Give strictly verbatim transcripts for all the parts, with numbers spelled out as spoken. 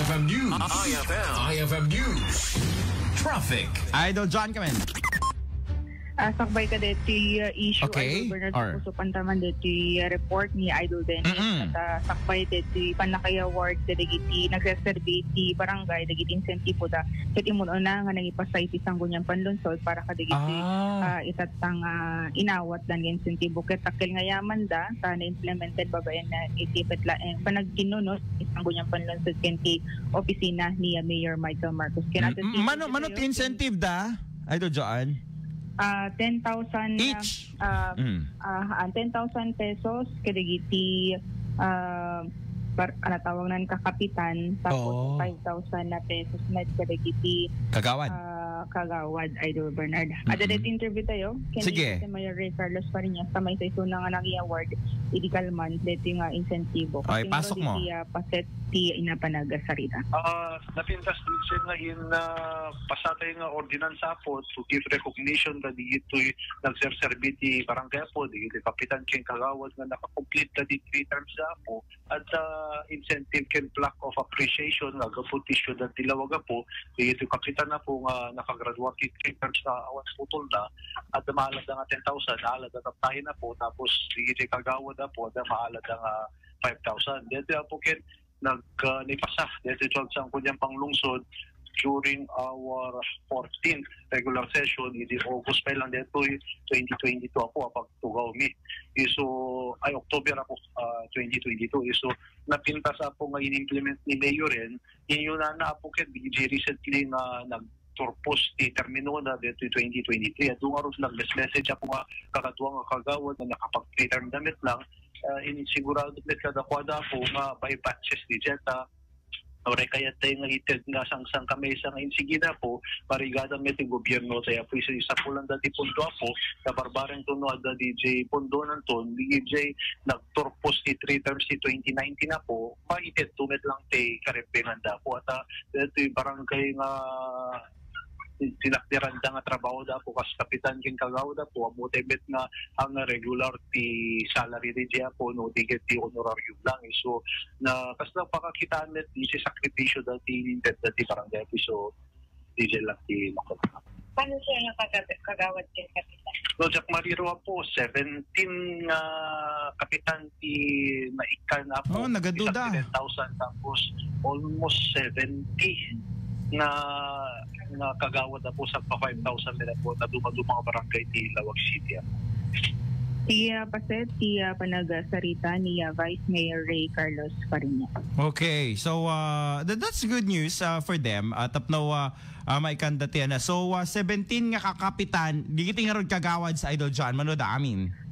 F M News. I F M. I F M News. Traffic. Idol John, come in. Ah, sakbay ka deti, ah, issue, Okay. Idol Bernard, Or- kusupan taman deti, ah, report ni Idol Dennis. Mm-mm. At, ah, sakbay deti panakaya ward kadagiti nagseserbi ti barangay dagiti insentibo da. Ket immun-una nga nangipasay ti sangguniang panlungsod para kadagiti, Ah. ah, itattang, ah, inawat dan nga insentibo. Ket takkel nga yaman da, ta na-implemented babaen na iti petla-, eh, panagkinnunot ti sangguniang panlungsod ken ti opisina ni, ah, Mayor Michael Marcos. Ken Mm, at the same mano, time mano ti tayo, incentive da? Idol Joan? Ah, ten thousand, Each? ah, Mm. ah, ah, ten thousand pesos kadagiti, ah, par-, ano tawag nan, kakapitan, tapos Oo. five thousand na pesos met kadagiti, Kagawad. ah, kagawad, Idol Bernard. Ada Mm-mm. deti interview tayo, ken Sige. si Mayor Ray Carlos Fariñas, ta maysa isuna nga nag-award idi kalman, deti nga insentibo. Ay, Kasi pasok meron mo. Deti, ah, paset ti inapanagsarsarita. Ah, napintas din siya nga in, ah, pasatay nga ordinansa po to give recognition kadagitoy nagserserbi ti barangay po, dagiti kapitan ken kagawad nga nakakompleto ti three terms da po, at, ah, incentive ken plaque of appreciation nga aggapu ti siudad ti Laoag po, dagiti kapitan na po nga nakagraduate ti three terms nga awan putol na, at maalada nga ten thousand, alada tattayen na po, tapos dagiti kagawad na po, at maalada nga five thousand. Dito po ken nag, ah, naipasa daytoy ti sangguniang panlungsod during our fourteenth regular session idi August pa lang daytoy twenty twenty-two apo a pagtugaw mi. Isu, ay, October apo, ah, twenty twenty-two. Isu, napintas apo nga in-implement ni Mayor Ren, inyunana apo ket D J recently nga nagturpos ti termino na daytoy twenty twenty-three. Adu nga rod nag-message apo nga kakadua nga kagawad nga nakapag-term damit lang, ah, inisigurado met kadakuada po nga by batches di jeta, uray kayat tayo nga ited nga sangsang kamay sa nga insigida po, marigada met ti gobierno tayo po, isa, isa po lang dati punto apo, na barbareng tuno adda D J Pondo nanton, D J nagturpos ti three terms ti twenty nineteen apo, maited to met lang ti karepenganda po, at, ah, dati barangay nga tinakderan da nga trabaho da po kas kapitan ken kagawad da po, ammo ti met nga ang regular ti salary di dia po, no, di ket ti honorarium lang. So, na, kas na pakakitaan met di si sakripisyo da ti inted da ti barangay po. So, di dia lang ti makot. Paano siya nga kagawad ken kapitan? No, Jack Mariro po, seventeen nga kapitan ti naikan na po. Oh, nagaduda. Isang ten thousand, tapos almost seventy nga, nga kagawad na po sa pa five thousand nila po na dumaduma nga barangay ti Laoag City. Ti, ah, paset, ti, ah, panagsarita ni, ah, Vice Mayor Ray Carlos Fariñas. Okay, so, uh, that, that's good news, uh, for them. Uh, tapno, uh, uh, maikanda ti, ano. So, uh, seventeen nga kakapitan, digiti nga rod kagawad sa Idol John, mano da amin?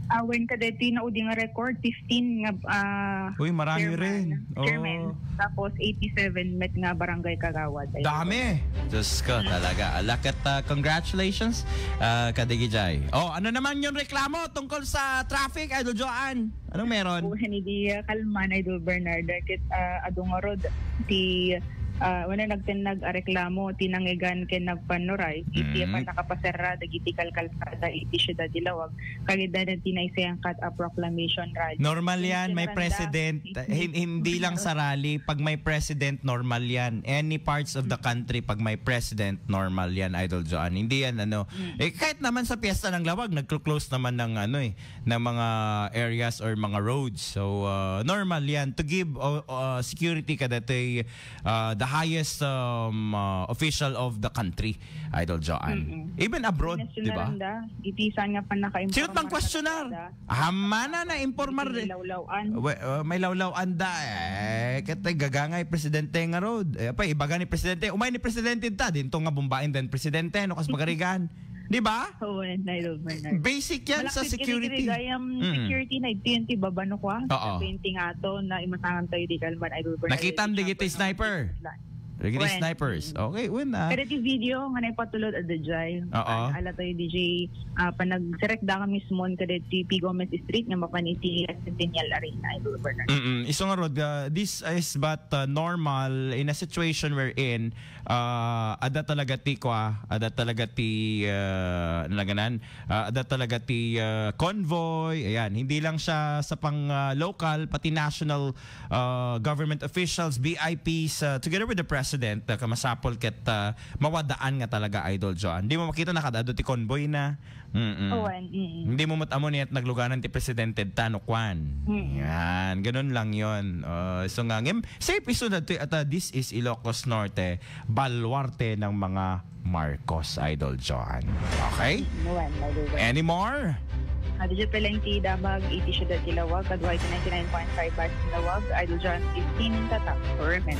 Awen kadeti na udi nga record, fifteen nga, ah, Uy, marami chairman, rin. Chairman. Oo. Tapos eighty-seven met nga barangay kagawad. Ayun. Dami. Diyos ko, talaga. Ala ket, ah, congratulations, ah, kadigijay. Oh, ano naman yung reklamo tungkol sa traffic, Idol Joan? Anong meron? Buhen idi, ah, kalman, Idol Bernard. Ket, ah, adu nga rod ti, ah, wala nagtennag a reklamo ti nangigan ken nagpannuray iti Mm. pannakapaserra dagiti kalkalsada iti siudad ti Laoag. Kagidda na ti naisayangkat a proclamation rally. Normal yan, may president. Hin-, hindi lang sa rally. Pag may president, normal yan. Any parts of the country, pag may president, normal yan, Idol Joan. Hindi yan, ano. Mm. Eh, kahit naman sa Piyesta ng Laoag, nagclo-close naman ng, ano, eh, ng mga areas or mga roads. So, uh, normal yan. To give, uh, uh, security kadatoy, uh, the highest, um, uh, official of the country, Idol Joan. Mm-mm. Even abroad, di ba? Iti saan nga pannakaimporma. Sino pang questioner? Amana na imporma. May lawlawan. We-, uh, may lawlawan da, eh. Ket gagangay presidente nga rod. Eh, pa, ibaga ni presidente. Umay ni presidente ta. Dinto nga bumbain den presidente. No, kas magarigan. Di ba? Oo, eh, Idol Bernard. Basic yan sa security. Malaksid kini, kini gayam Mm. security na iti, iti baba no kwa. Oo. Sa painting ato na imasangan tayo di kalman, Idol Bernard. Nakita mo digiti sniper? Dagiti snipers. Okay, wen, ah. Kada ti video nga naipatulod a D J. Oo. Ah, ala tayo D J, ah, panagserek da kami mismon kada ti P. Gomez Street nga mapan iti Centennial Arena, Idol Bernard. Mm-mm. Isu nga rod, ah, this is but, ah, normal in a situation wherein, ah, ada talaga ti kwa, ada talaga ti, ah, nalaganan, ah, ada talaga ti, ah, convoy. Ayan, hindi lang siya sa pang, ah, local, pati national, ah, government officials, V I Ps, ah, together with the president, ah, kamasapol ket, ah, mawadaan nga talaga, Idol Joan. Di mo makita na kada adu ti convoy na. Mm-mm. Awan, mm. Hindi mo matamu niya nagluganan ti presidente ta no kwan. Mm. Yan, ganun lang yon. Ah, so nga, ngem, safe isu na to, at, ah, this is Ilocos Norte, baluarte ng mga Marcos, Idol Joan. Okay? Awan, Idol Joan. Any more? Adu dyan pala yung ti Damag, iti Siyudad ti Lawag, Kaduay ti ninety-nine point five Bas Lawag, Idol Joan, fifteen in Tatak, Torment.